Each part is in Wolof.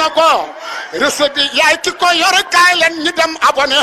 na ko recette bi yaay ki ko yor kaay leen ñu dem abonné.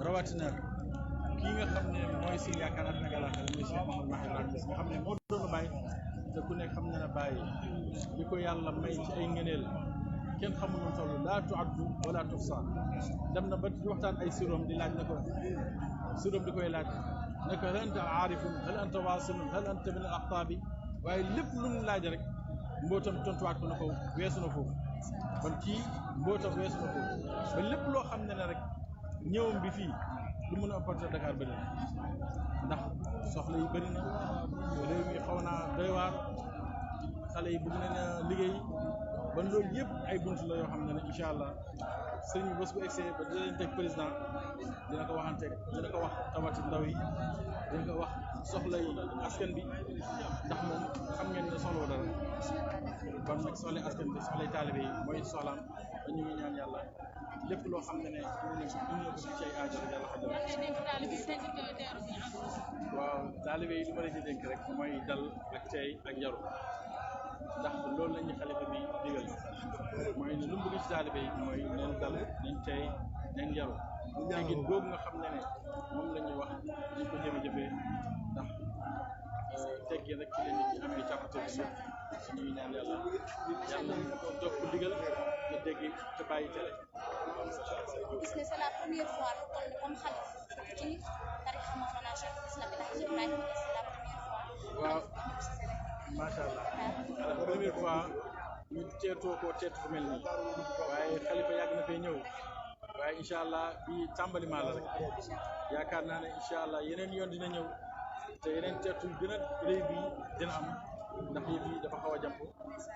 rawatina kii nga xam ne mooy si yaakaar ak nagala xel muy Cheikh Mouhamadou Mahi Ibrahima nga xam ne moo doon bàyyi te ku nekk xam na ne bàyyi li ko yàlla may ci ay ngëneel kenn xamul nu toll laa tuaddu wala tuhsa dem na ba di waxtaan ay siroom di laaj na ko siroom di koy laaj ne ko hal anta aarifun hal anta waasilun hal anta min al aqtaabi waaye lépp lu mu laaj rek mbootam tontuwaat ko na ko weesu na foofu kon kii mbootam weesu na foofu ba lépp loo xam ne rek ñëwam bi fii lu mën a apporter Dakar bëri na ndax soxla yi bëri na réew mi xaw naa doy waar xale yi bëgg nañ a liggéey ba loolu yëpp ay bunt la yoo xam ne incha allah sëriñ bi bés bu egsee ba dina leen teg président dina ko waxanteeg dina ko wax tawati ndaw yi dina ko wax soxla yi askan bi ndax moom xam ngeen ne soxla dara kon nag soxla askan bi soxlay taalibe yi mooy soxlaam ba ñu ngi ñaan yàlla lépp loo xam ne dund na ko ci ay aajo rek yàlla xajal waaw taalibe yi li ma leen di dénk rek mooy dal ak tey ak yaru ndax loolu la ñu xalifa bi digal mooy ne lu mu bëgg ci taalibe yi mooy neen dal neen tey neen yaru teggin googu nga xam ne moom la ñuy wax ñu ko jéem a jëfee ndax teggin rek ci la nit ñi amee càppate bi si ñuy ñaan yàlla topp digal te dégg te bàyyi tere. gis ne c'est la première fois lu toll comme xalif ci tarixa Mawlana Cheikh Islam El Hadji Ibrahima c'est la première fois. waaw macha allah la première fois ñu teetoo ko teetu fu mel nii waaye xalifa yàgg na fee ñëw waaye incha allah bii tàmbali maa la rek yaakaar naa ne incha allah yeneen yoon dina ñëw te yeneen teetu gën a rëy bii dina am ndax yëf yi dafa xaw a jàmp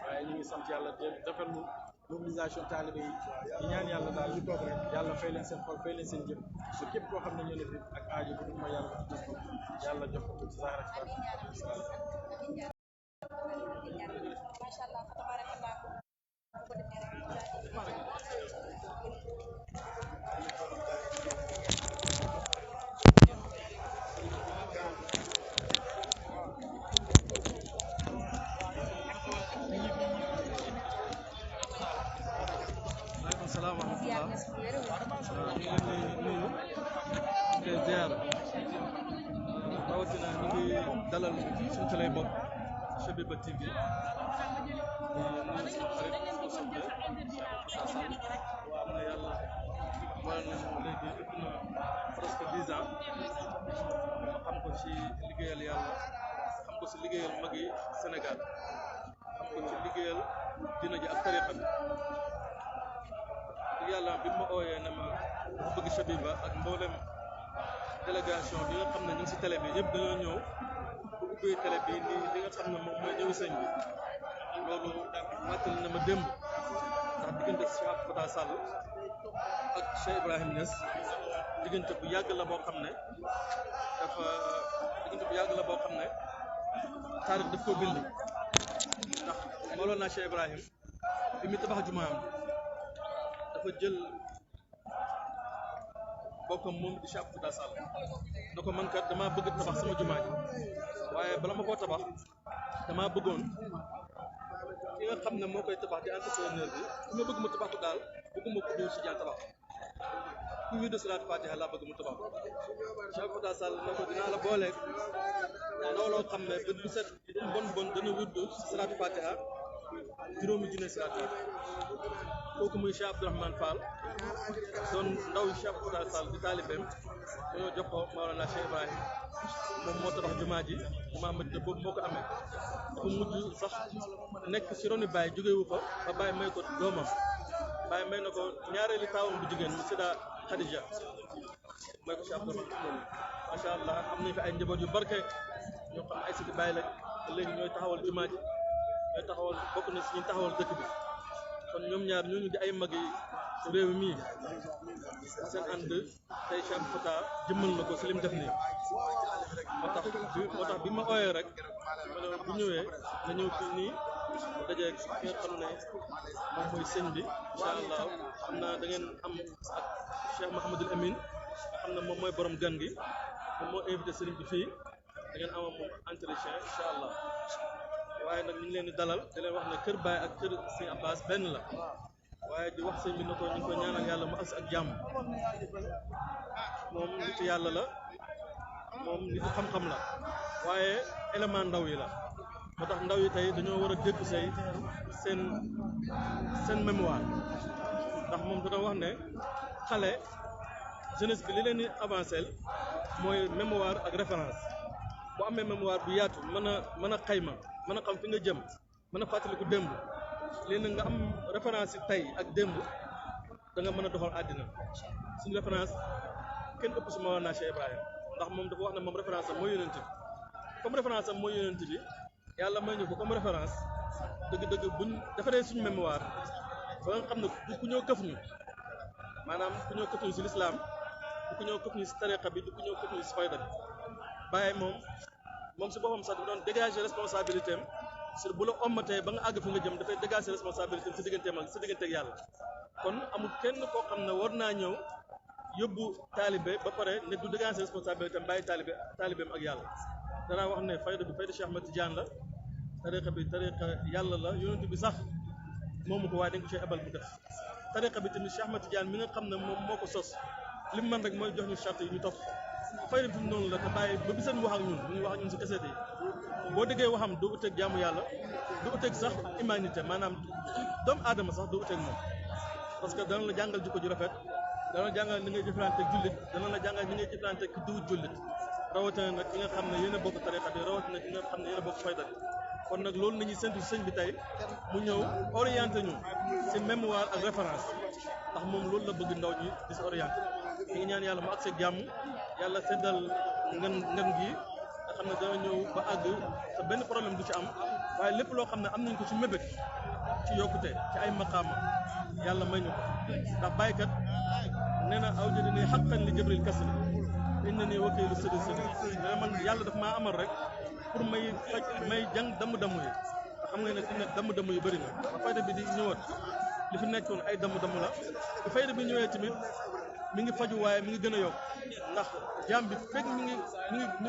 waaye ñu ngi sant yàlla te rafetlu mobilisation taalibe yi di ñaan yàlla daal ñu toog rek yàlla fay leen seen xol fay leen seen jëf su képp koo xam ne ñoo ne fi ak aajo bu dul ma yàlla ko gis ko yàlla jox ko ci saara ci macha allah tabarakallah ñu ngi nuyu te ziar rawatina ñu ngi dalal suñu télé bopp Shabiba TV di nuyu suñu xarit suñu soppe am na yàlla waral nañu léegi ëpp na presque 10 ans xam ko ci liggéeyal yàlla xam ko ci liggéeyal mag yi Sénégal xam ko ci liggéeyal dina ji ak tariqa bi yàlla bi ma ooyee ne ma dafa bëgg Shabiba ak mboolem délégation bi nga xam ne ñu ngi ci télé bi yëpp dañoo ñëw bu ubbee télé bi nii li nga xam ne moom mooy ñëw sëñ bi loolu fàttali na ma démb ndax diggante Cheikh Fata Sall ak Cheikh Ibrahim Niass diggante bu yàgg la boo xam ne taarix daf ko bind ndax Mawlana Cheikh Ibrahim bi mu tabax jumaam dafa jël bokkam moom di Cheikh Fata Sall na ko man kat damaa bëgg tabax sama jumaa ji waaye bala ma koo tabax damaa bëggoon ki nga xam ne moo koy tabax di entrepreneur bi ku ma bëgg mu tabax ko daal bëgguma ko dóor si jaan tabax ku ñu de salaatu fatiha laa bëgg mu tabax Cheikh Fata Sall na ko dinaa la booleeg looloo xam ne bët bu set bon dana wuddu si salaatu fatiha juróomi junne salaatu fatiha kooku muy Cheikh Abdourahmane Fall doon ndaw Cheikh Fata Sall di taalibeem dañoo jox ko Mawlana Cheikh Ibrahim moom moo tabax jumaa ji jumaa Madina boobu moo ko amee dafa mujj sax nekk si roni Baye jógewu fa ba Baye may ko doomam Baye may na ko ñaareeli taawam bu jigéen mu Sida Khadija may ko Cheikh Abdourahmane macha allah am nañ fi ay njaboot yu barke ñoo xam ay siti Baye lañ léegi ñooy taxawal jumaa ji ñooy taxawal bokk na si ñu taxawal dëkk bi kon ñoom ñaar ñooñu di ay mag yi réew mi seen ànd tey Cheikh Fata jëmmal na ko si lim def nii moo tax bi ma ooyee rek ma ne bu ñëwee nga ñëw fii nii dajeeg ki nga xam ne moom mooy sëñ bi incha allah xam naa da ngeen am ak Cheikh Mouhamadul Amin nga xam ne moom mooy borom gan gi moom moo invité sëriñ bi fii da ngeen am moom entretien incha allah waaye nag ñu ngi leen di dalal di leen wax ne kër Baye ak kër sëñ Abbas benn la waaye di wax sëñ bi ne ko ñu ngi ko ñaanal yàlla mu as ak jàmm moom nitu yàlla la moom nitu xam-xam la waaye élément ndaw yi la moo tax ndaw yi tey dañoo war a dégg seen mémoire ndax moom dana wax ne xale jeunesse bi li leen di avancé mooy mémoire ak référence bu amee mémoire bu yaatu mën a xayma mën a xam fi nga jëm mën a fàttaliku démb léegi nag nga am référence yi tey ak démb da nga mën a doxal àddina suñu référence kenn ëpp si Mawlana Cheikh Ibrahim ndax moom dafa wax ne moom référence am mooy yonent bi comme référence am mooy yonent bi yàlla may ñu ko comme référence dëgg-dëgg buñ defaree suñu mémoire ba nga xam ne du ku ñëw këf ñu maanaam ku ñëw këf ñu si lislaam du ku ñëw këf ñu si tariqa bi du ku ñëw këf ñu si fayda bi bàyyi moom si boppam sax dafa doon dégager responsabilité am sur bu la ommatee ba nga àgg fi nga jëm dafay dégager responsabilité am si digganteem ak si digganteeg yàlla kon amul kenn koo xam ne war naa ñëw yóbbu taalibe ba pare ne du dégager responsabilité am bàyyi taalibeem ak yàlla danaa wax ne fayda bi fayda Cheikh Ahmed Tidiane la tariqa bi tariqa yàlla la yonent bi sax moomu ko waaye dañ ko ci ebal bu def tariqa bi tamit Cheikh Ahmed Tidiane mi nga xam ne moom moo ko sos li mu mën rek mooy jox ñu charte yi ñu topp fayda bi noonu la te bàyyi ba biseen wax ak ñun bu ñuy wax ak ñun si kaseet yi boo déggee waxam du uteeg jaamu yàlla du uteeg sax humanité maanaam doomu aadama sax du uteeg moom parce que dana la jàngal jikko ju rafet dana la jàngal ni ngay jëflanteeg jullit dana la jàngal ni ngay jëflanteeg du jullit rawatina nag ki nga xam ne yéen a bokk tariqa bi rawatina ki nga xam ne yéen a bokk fayda bi kon nag loolu nañuy séntu sëñ bi tey mu ñëw orienté ñu si mémoire ak référence ndax moom loolu la bëgg ndaw ñi di si orienté ñu ngi ñaan yàlla mu ak seeg jàmm yàlla seddal ngan gi nga xam ne dana ñëw ba àgg te benn problème du ci am waaye lépp loo xam ne am nañ ko ci mébét ci yokkute ci ay maqaama yàlla may ñu ko ndax bàyyikat nee na aw jëdi ni xaqan li Jibril kasri inna ni wakiilu sëdi nee man yàlla daf maa amal rek pour may jàng damm-damm yi xam nga ne fi ne damm-damm yu bëri na ba fayda bi di ñëwaat li fi nekkoon ay damm-damm la bu fayda bi ñëwee tamit mi ngi faju waaye mi ngi gën a yokk ndax jaam bi fekk mi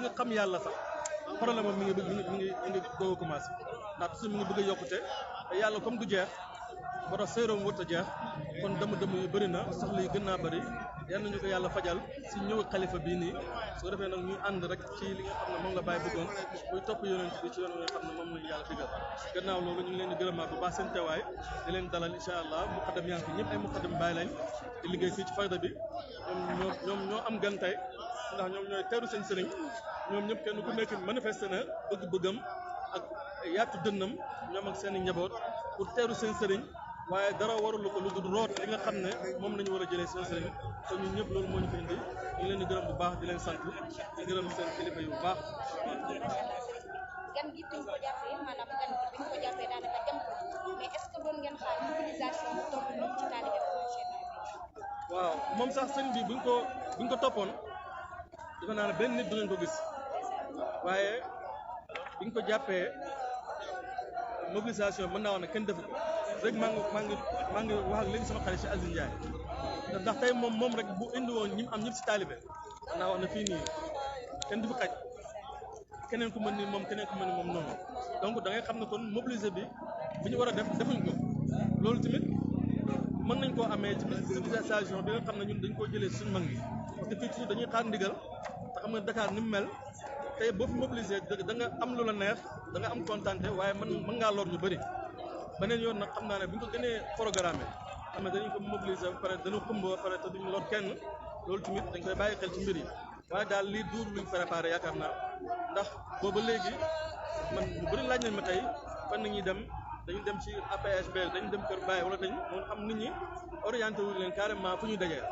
ngi xam yàlla sax problème am mi ngi doog a commencé ndax toujours mi ngi bëgg a yokkute te yàlla comme du jeex moo tax séeróom wut a jeex kon dëmm yu bëri na soxla yi gën naa bëri yal nañu ko yàlla fajal si ñëw xalifa bii nii su ko defee nag ñuy ànd rek ci li nga xam ne moom la Baye bëggoon muy topp yonent bi ci yoon nga xam ne moom lañu yàlla digal gannaaw loolu ñu ngi leen di gërëmaat bu baax seen teewaay di leen dalal incha allah muqaddam yaa ngi fi ñëpp ay muqaddam Baye lañ di liggéey fii ci fayda bi ñoom ñoo am gan tey ndax ñoom ñooy teeru seen sëriñ ñoom ñëpp kenn ku nekk manifesté na bëgg-bëggam ak yaatu dënnam ñoom ak seen i njaboot pour teeru seen sëriñ waaye dara warul ko lu dul root li nga xam ne moom la ñu war a jëlee seen sëriñ te ñun ñëpp loolu moo ñu fi indi ñu ngi leen di gërëm bu baax di leen sant di gërëm seen kilifa yu bu baax. gan gi biñ ko jàppee maanaam gan gi biñ ko jàppee daanaka dem ko mais est-ce que doon ngeen xaar mobilisation bu toll nii ci taalibe waaw moom sax sëñ bi buñ ko toppoon defe naa ne benn nit du ngeen ko gis waaye biñ ko jàppee mobilisation mën naa wax ne kenn defu ko rek maa ngi wax ak léegi sama xarit si Aziz Ndiaye ndax tey moom rek bu indi woon ñi am ñëpp si taalibe mën naa wax ne fii nii kenn du fi xaj keneen ku mën ni moom noonu donc da ngay xam ne kon mobiliser bi ñu war a def defuñ ko loolu tamit mën nañ koo amee ci mobilisation bi nga xam ne ñun dañ koo jëlee suñu mag yi parce que fii toujours dañuy xaar ndigal te xam nga Dakar ni mu mel tey boo fi mobiliser da nga am lu la neex da nga am kontante waaye mën ngaa lor ñu bëri beneen yoon nag xam naa ne bu ñu ko gënee programmé xam ne dañu ko mobiliser ba pare dañu xumb ba pare te duñu lor kenn loolu tamit dañ koy bàyyi xel ci mbir yi waaye daal lii duur luñ préparé yaakaar naa ndax booba léegi man ñu bëri laaj nañ ma tey fan nañuy dem dañu dem ci APHB dañu dem Kër Baye wala dañ moom xam nit ñi orienté wuñ leen carrément fu ñuy dajee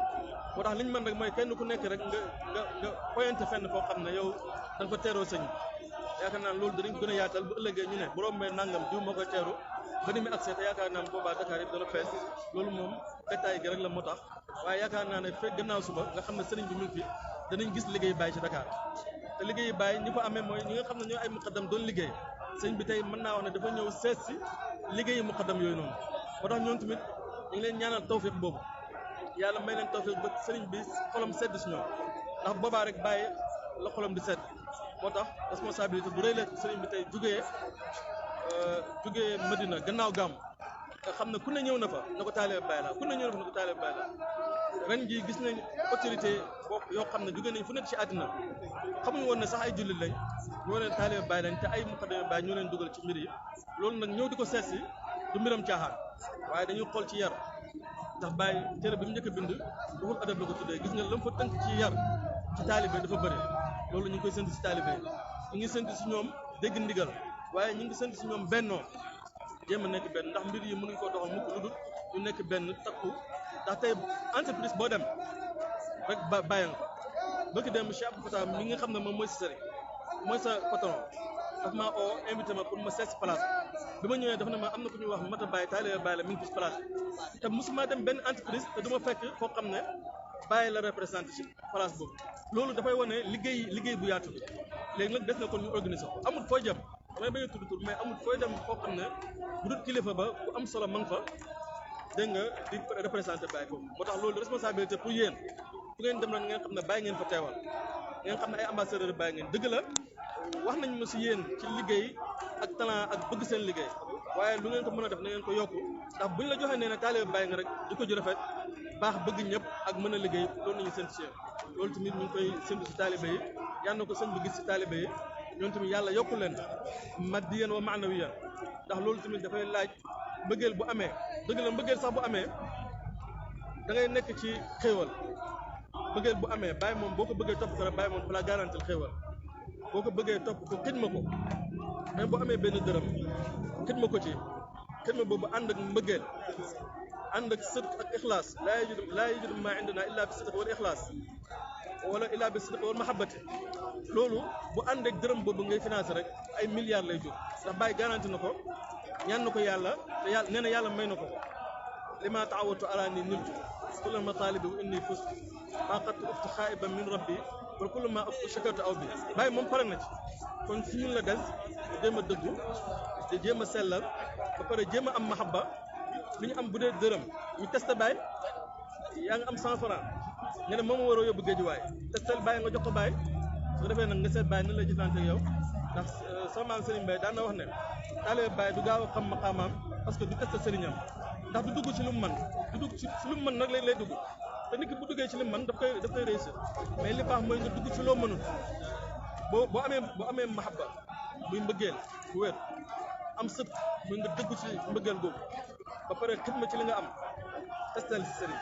moo tax li ñu mën rek mooy kenn ku nekk rek nga pointé fenn foo xam ne yow da nga fa teeroo sëñ yaakaar naa loolu danañ gën a yaatal bu ëllëgee ñu ne bu rombee nangam diw moo koy teeru ba ni muy accès te yaakaar naa boobaa Dakar yëpp dana fees loolu moom détail gi rek la moo tax waaye yaakaar naa ne fekk gannaaw suba nga xam ne sëriñ bi mu ngi fi danañ gis liggéey Baye ci Dakar te liggéey Baye ñi ko amee mooy ñi nga xam ne ñoo ay muqaddam doon liggéey sëñ bi tey mën naa wax ne dafa ñëw seet si liggéeyi muqaddam yooyu noonu moo tax ñoom tamit ñu ngi leen ñaanal tawfiq boobu yàlla may leen tawfiq ba sëriñ bi xolam sedd si ñoom ndax boobaa rek Baye la xolam di sedd moo tax responsabilité bu rëy la sëriñ bi tey jugee Medina gannaaw gàmm nga xam ne ku ne ñëw na fa na ko taalibe Baye la ku ne ñëw na fa na ko taalibe Baye la ren jii gis nañ autorité boo yoo xam ne jugee nañ fu nekk ci àddina xamuñu woon ne sax ay jullit lañ ñoo leen taalibe Baye lañ te ay muqaddam Baye ñoo leen dugal ci mbir yi loolu nag ñëw di ko seet si du mbiram caaxaan waaye dañuy xool ci yar ndax Baye téere bi mu njëkk a bind duxul adab la ko tuddee gis nga lam fa tënk ci yar ci taalibe dafa bëri loolu ñu ngi koy sént si taalibe ñu ngi sént si ñoom dégg ndigal waaye ñu ngi sént si ñoom bennoo jéem a nekk benn ndax mbir yi mënuñ koo doxal mukk lu dul ñu nekk benn takku ndax tey entreprise boo dem rek bàyyi nga bëgg dem Cheikh Abdou Fatah mi nga xam ne moom mooy si sëriñ mooy sa patron daf maa oo invité ma pour ma seet si place bi ma ñëwee dafa ne ma am na ku ñuy wax Mata Baye taalibe Baye la mi ngi fi si place te mosuma dem benn entreprise te du ma fekk foo xam ne Baye la représenté ci place boobu loolu dafay wane liggéey bu yaatu bi léegi nag des na kon ñu organiser ko amul fooy jëm damay bañ a tudd tur mais amul fooy dem foo xam ne bu dul kilifa ba bu am solo ma nga fa dégg nga di représenté Baye foofu moo tax loolu responsabilité pour yéen fu ngeen dem nag ngeen xam ne Baye ngeen fa teewal ngeen xam ne ay ambassadeur Baye ngeen dëgg la wax nañ ma si yéen ci liggéey ak talent ak bëgg seen liggéey waaye lu ngeen ko mën a def na ngeen ko yokku ndax buñ la joxee nee ne taalibe Baye nga rek di ko ju rafet baax bëgg ñëpp ak mën a liggéey loolu nañu séntu si yéen loolu tamit ñu ngi koy séntu si taalibe yi yal na ko sëñ bi gis si taalibe yi ñoom tamit yàlla yokku leen maddiyan wa maanawiyan ndax loolu tamit dafay laaj mbëggeel bu amee dëgg la mbëggeel sax bu amee da ngay nekk ci xéewal mbëggeel bu amee Baye moom boo ko bëggee topp ko rek Baye moom fa la garantil xéewal boo ko bëggee topp ko xidma ko même boo amee benn dërëm xidma ko ci xidma boobu ànd ak mbëggeel ànd ak sidq ak ixlaas laa yajidu maa indana illa bi sidq wal ixlaas wala illa bi sidq wal mahabbati loolu bu ànd ak dërëm boobu ngay financé rek ay milliards lay jur ndax Baye garanti na ko ñaan na ko yàlla te yàlla nee na yàlla may na ko li ma taawatu ala ni niltu kulla matalibi wa inni fustu maa qad uftu xaa'iban min rabbi wala kullu ma uftu shakartu aw bi Baye moom pare na ci kon fi ñun la des jéem a dëggu te jéem a sellal ba pare jéem a am mahabba li ñu am bu dee dërëm ñu testé Baye yaa nga am 100 francs nga ne moom waroo yóbbu géej waay testel Baye nga jox ko Baye su ko defee nag nga seet Baye nan lay jëflante ak yow ndax sama maam Serigne Baye daan na wax ne taalibe Baye du gaaw a xam maqaamaam parce que du testé sëriñam ndax du dugg ci lu mu mën du dugg ci lu mu mën nag lay dugg te nit ki bu duggee ci li mu mën daf koy réussir mais li baax mooy nga dugg ci loo mënul boo amee mahabba muy mbëggeel bu wér am sët muy nga dëggu ci mbëggeel googu ba pare xidma ci li nga am testel si sëriñ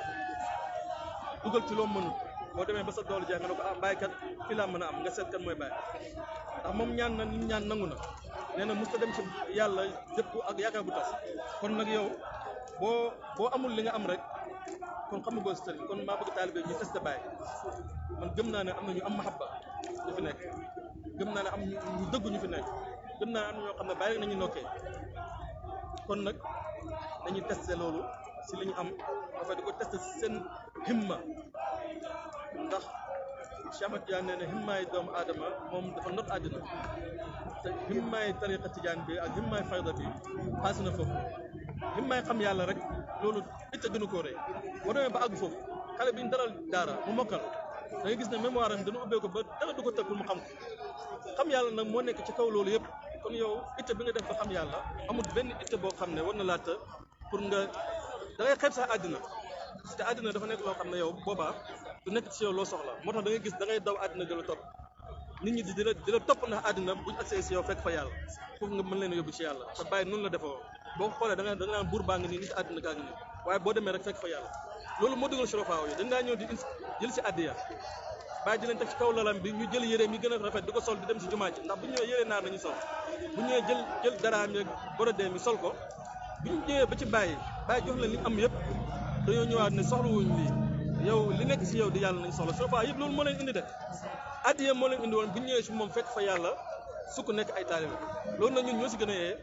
dugal ci loo mënul boo demee ba sa doolu jeex nga ne ko bàyyikat fii laa mën a am nga seet kan mooy bàyyi ndax moom ñaan na nit ñaan nangu na nee na mos ta dem ci yàlla jëpp ak yaakaar bu tas kon nag yow boo amul li nga am rek kon xam nga boo si sëriñ kon maa bëgg taalibe ñu testé bàyyi man gëm naa ne am na ñu am mahabba ñu fi nekk gëm naa ne am ñu dëggu ñu fi nekk gëm naa ne am na ñoo xam ne bàyyi rek nañu nokkee kon nag dañuy testé loolu si li ñu am dafa di ko testé si seen himma ndax Cheikh Ahmad Tidiane nee na himmaay doomu aadama moom dafa not àddina te himmaay tariqa Tidiane bi ak himmaay fayda bi paase na foofu himmaay xam yàlla rek loolu it a gën a koo rëy boo demee ba àgg foofu xale bi ñu dalal daara mu mokkal da ngay gis ne mémoire am dana ubbee ko ba dara du ko tëg pour mu xam ko xam yàlla nag moo nekk ci kaw loolu yëpp kon yow itte bi nga def ba xam yàlla amul benn itte boo xam ne war na laata pour nga da ngay xeeb sax àddina te àddina dafa nekk loo xam ne yow boobaa du nekk ci yow loo soxla moo tax da ngay gis da ngay daw àddina di la topp nit ñi di la topp ndax àddina buñ accès si yow fekk fa yàlla foofu nga mën leen a yóbbu ci yàlla te bàyyi noonu la defoo boo ko xoolee da nga naan buur baa ngi nii nit àddina kaa ngi nii waaye boo demee rek fekk fa yàlla loolu moo dugal surafaaw yi dañ daa ñëw di jël si addiya bàyyi di leen teg ci kaw lalam bi ñu jël yéreem yi gën a rafet di ko sol di dem si jumaa ji ndax bu ñëwee yére naar nañu sol bu ñëwee jël daraam yeeg borodeem yi sol ko bu ñu ñëwee ba ci bàyyi jox leen li am yëpp dañoo ñëwaat ne soxlawuñ lii yow li nekk si yow di yàlla nañ soxla surafaaw yëpp loolu moo leen indi de addiya moo leen indi woon bu ñu ñëwee si moom fekk fa yàlla sukk nekk ay taalibe loolu nag ñun ñoo si gën a yee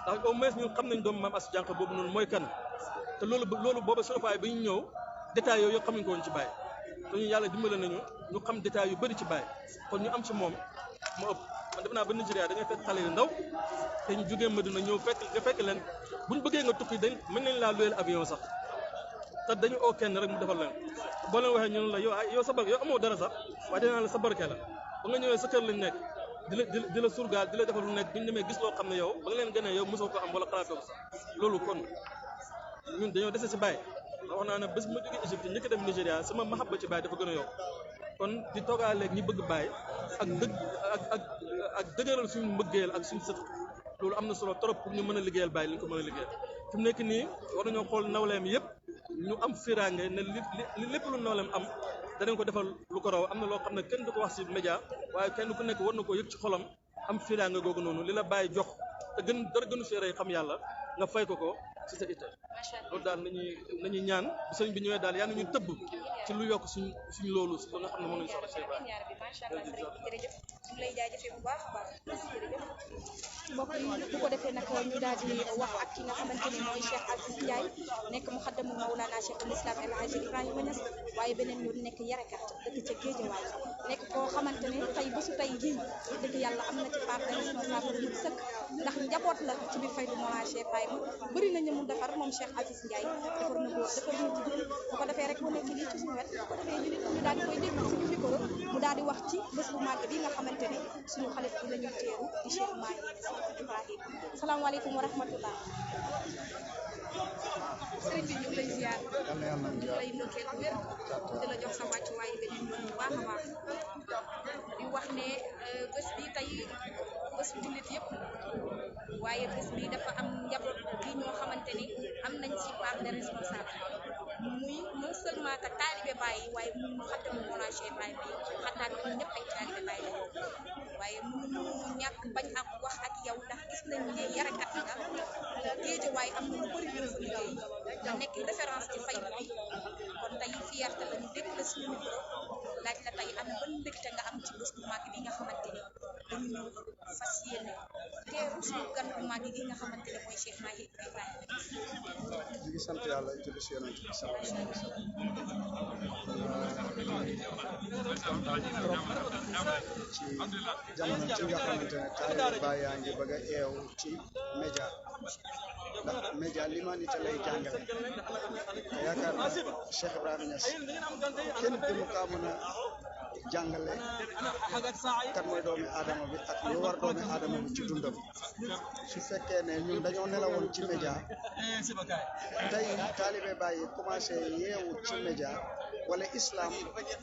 ndax au moins ñun xam nañ doomu maam as jànq boobu noonu mooy kan te loolu booba surafaaw bi ñu ñëw détails yooyu yëpp xamuñ ko woon ci bàyyi te ñu yàlla dimbale nañu ñu xam détails yu bëri ci bàyyi kon ñu am ci moom moo ëpp man def naa ba Nigeria da ngay fekk xale yu ndaw te ñu jógee Madina ñëw fekk leen buñ bëggee nga tukki dañ mën nañ laa luyeel avion sax te dañu oo kenn rek mu defal leen boo leen waxee ñu ne la yow sa barke yow amoo dara sax waaye dinaa la sa barke la ba nga ñëwee sa kër lañ nekk di la surgaal di la defal lu nekk bu ñu demee gis loo xam ne yow ba nga leen gënee yow mosoo ko am wala xalaatoo ko sax loolu kon ñun dañoo dese si bàyyi wax naa ne bés bu ma jógee Égypte njëkk dem Nigéria sama mahabba ci bàyyi dafa gën a yokk kon di toogaaleeg ñi bëgg bàyyi ak dëgëral suñu mbëggeel ak suñu sët loolu am na solo trop pour ñu mën a liggéeyal bàyyi li ñu ko mën a liggéeyal fi mu nekk nii war nañoo xool nawleem yëpp ñu am firange ne li lépp lu nawleem am danañ ko defal lu ko raw am na loo xam ne kenn du ko wax ci média waaye kenn ku nekk war na koo yëg ci xolam am firange googu noonu li la bàyyi jox te dara gënu fee rëy xam yàlla nga fay ko ci sa itte loolu daal nañuy ñaan bu sëñ bi ñëwee daal yaa nañu tëbb ci lu yokk suñ loolu si ba nga xam ne moom lañu soxla Cheikh Bara jërëjëf ñu lay jaajëfee bu baax a baax jërëjëf mbokk yi bu ko defee nag ñu daal di wax ak ki nga xamante ni mooy Cheikh Aziz Ndiaye nekk muxaddamu Mawlana Cheikhul Islam El Hadji Ibrahima Niass waaye beneen yoon nekk yarekat dëkk ca Géejawaay nekk koo xamante ne tey bésu tey jii dëgg yàlla am na ci part de responsable bu sëkk ndax njaboot la ci biir faydu Mawlana Cheikh Ibrahima bëri nañu mu defar moom Cheikh Aziz Ndiaye defar na góor defar na jigéen bu ko defee rek mu nekk nii ci suñu wet bu ko defee ñu daal di koy dégg suñu micro mu daal di wax ci bés bu màgg bi nga xamante ne suñu xalif bi la ñuy teeru di Cheikh Mahi Ibrahima asalaamaaleykum wa rahmatullah sëriñ bi ñu lay ziar ñu lay ndokkeel bu wér di la jox sa wàccuwaay beneen yoon bu baax a baax di wax ne bés bi tey bés bu jullit yëpp waaye bés bi dafa am njaboot bi ñoo xamante ni am nañ ci part de responsable muy non seulement que taalibe Baay waaye muy mu xattamu Mawlana Cheikh Ibrahima yi xataa ñun ñëpp ay taalibe Baay la waaye mënuñu ñàkk bañ ak wax ak yow ndax gis nañ ne yarekat nga Géejawaay am na lu bëri lu fa liggéey nga nekk référence ci fayda bi kon tey fierté la ñu dégg la suñu micro laaj la tey am ban mbégte nga am ci bés bu màgg bi nga xamante ni dañu ñëw fas yéene teeru suñu gan bu màgg gi nga xamante ne mooy Cheikh Mahi Ibrahima ñu ngi sant yàlla julli si yonent bi sallallahu alayhi wa sallam ci jamono ci nga xamante ne taalibe Baay yaa ngi bëgg a eew ci média ndax média l'humanité lay jàngale te yaakaar naa Cheikh Ibrahima Niass kenn gënu kaa mën a jàngale kan mooy doomi aadama bi ak lu war doomi aadama bi ci dundam su fekkee ne ñun dañoo nelawoon ci média tey taalibe Baay commencé yeewu ci média wala islam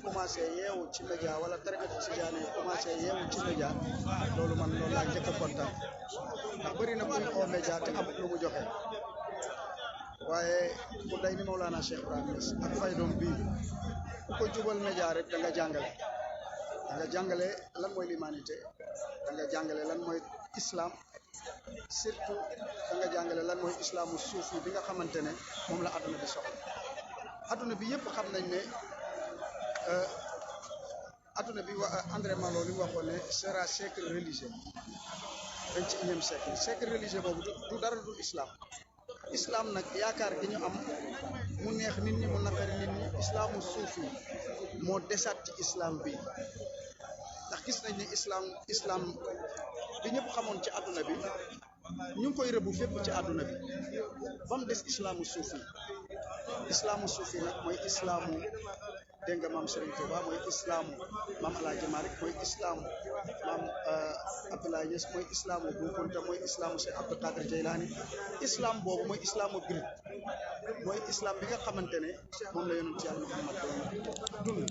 commencé yeewu ci média wala tariqa tijaani commencé yeewu ci média loolu man loolu laa njëkk a kontaan ndax bëri na kuy xoo média te amut lu mu joxe waaye ku day ni Mawlana Cheikh Ibrahima Niass ak faydoom bii ku ko jubal média rek da nga jàngale lan mooy l'humanité da nga jàngale lan mooy islam surtout da nga jàngale lan mooy islamu suufi bi nga xamante ne moom la adduna bi soxla adduna bi yëpp xam nañ ne adduna bi André Malraux li mu waxoon ne sera siècle religieux 21e siècle religieux boobu du dara du islam nag yaakaar gi ñu am mu neex nit ñi mu naqari nit ñi islamu suufi moo desaat ci islam bi ndax gis nañ ne islam bi ñëpp xamoon ci àdduna bi ñu ngi koy rëbbu fépp ci àdduna bi ba mu des islamu suufi nag mooy islamu dégg nga maam Serigne Touba mooy islamu maam El Hadj Malick mooy islamu maam Abdoulaye Niass mooy islamu Bou Kounta mooy islamu Cheikh Abdou Qadir Jaylani islam boobu mooy islamu birit mooy islam bi nga xamante ne moom la yonent Yàlla Muhammad doon dund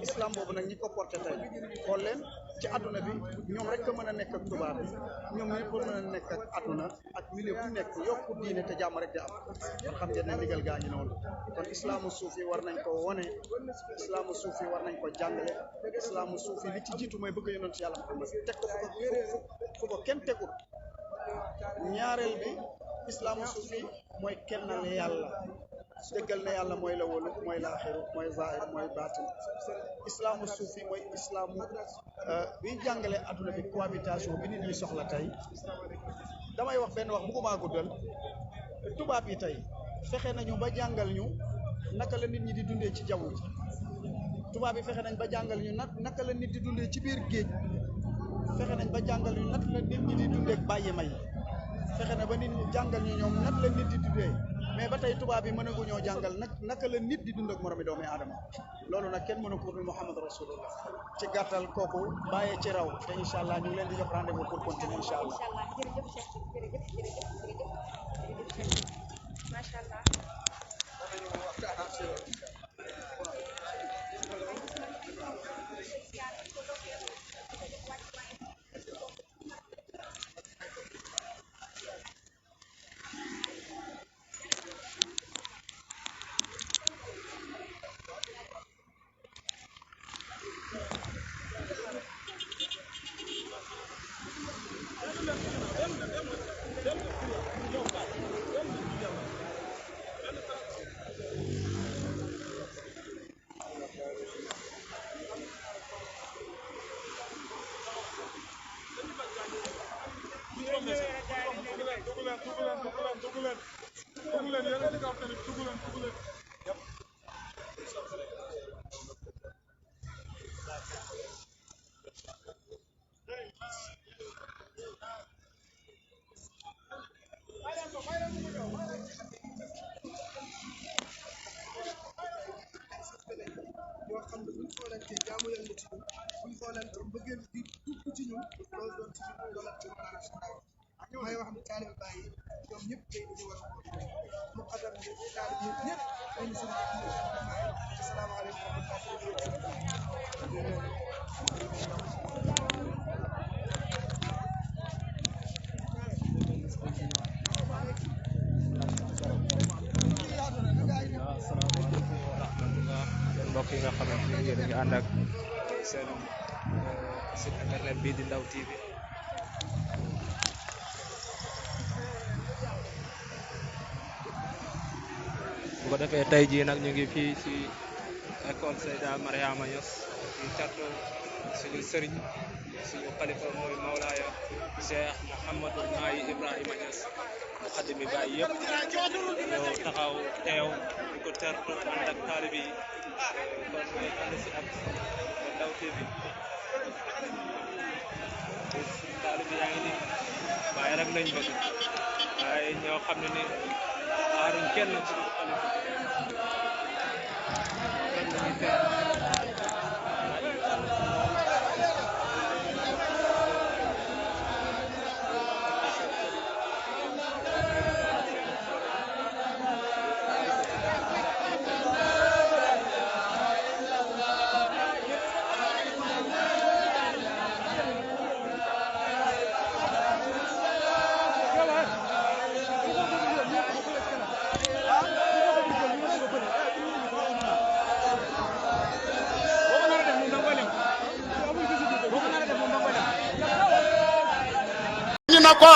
islam boobu nag ñi ko porté tey xool leen ci àdduna bi ñoom rek ko mën a nekk ak tubaab bi ñoom ñëpp mën a nekk ak àdduna ak milieu bu nekk yokku diine te jàmm rek di am kon xam ngeen ne ndigal gaa ngi noonu kon islamu suufi war nañ ko wone islamu suufi war nañ ko jàngale islamu suufi li ci jiitu mooy bëgg yonent Yàlla Muhammad teg ko fu ko kenn tegul ñaareel bi islamu suufi mooy kennal yàlla dëggal ne yàlla mooy la wóolu mooy laaxiru mooy zahir mooy baatin islamu suufi mooy islamu bi jàngale adduna bi cohabitation bi nit ñi soxla tey damay wax benn wax bëgguma guddal tubaab yi tey fexe nañu ba jàngal ñu naka la nit ñi di dundee ci jaww ji tubaab yi fexe nañ ba jàngal ñu naka la nit di dundee ci biir géej fexe nañ ba jàngal ñu naka la nit ñi di dundee ak bàyyi may fexe na ba nit ñi jàngal ñu ñoom naka la nit di dundee mais ba tey tubaab yi mënaguñoo jàngal naka la nit di dund ak moromi doomi aadama loolu nag kenn mënu ko dul Muhammad Rasulullah ci gàttal kooku bàyyee ci raw te incha allah ñu ngi leen di jox rendez-vous pour continuer incha allah. jërëjëf Cheikh jërëjëf macha allah. yoo xam ne buñ xoolante jaamu yàlla ci ñun buñ xoolante mbëggeel bi dugg ci ñun loolu doon ci ñun doolante maanaam si ndaw may wax ne taalibe Baay yi ñoom ñëpp tey dañu war a mu xadam yi taalibe yi ñëpp dañu si asalaamaaleykum wa mbokk yi nga xamante ni yéen a ngi ànd ak seen site internet bii di Ndaw TV bu ko defee tey jii nag ñu ngi fii ci école Seyda Mariama Niass ci catu suñu sëriñ suñu xalifa mooy Mawlaaya Cheikh Mouhamadou Mahi Ibrahima Niass mu xadimi Baay yëpp ñoo taxaw teew di ko tertu ànd ak taalibe yi kon ngay ànd si ak Ndaw TV taalibe yaa ngi nii Baay rek lañ bëgg waaye ay ñoo xam ne ni xaaruñ kenn ci xalifa kan lañuy teg ñu ne ko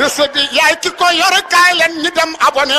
recette bi yaay ki ko yore kaay leen ñu dem abonné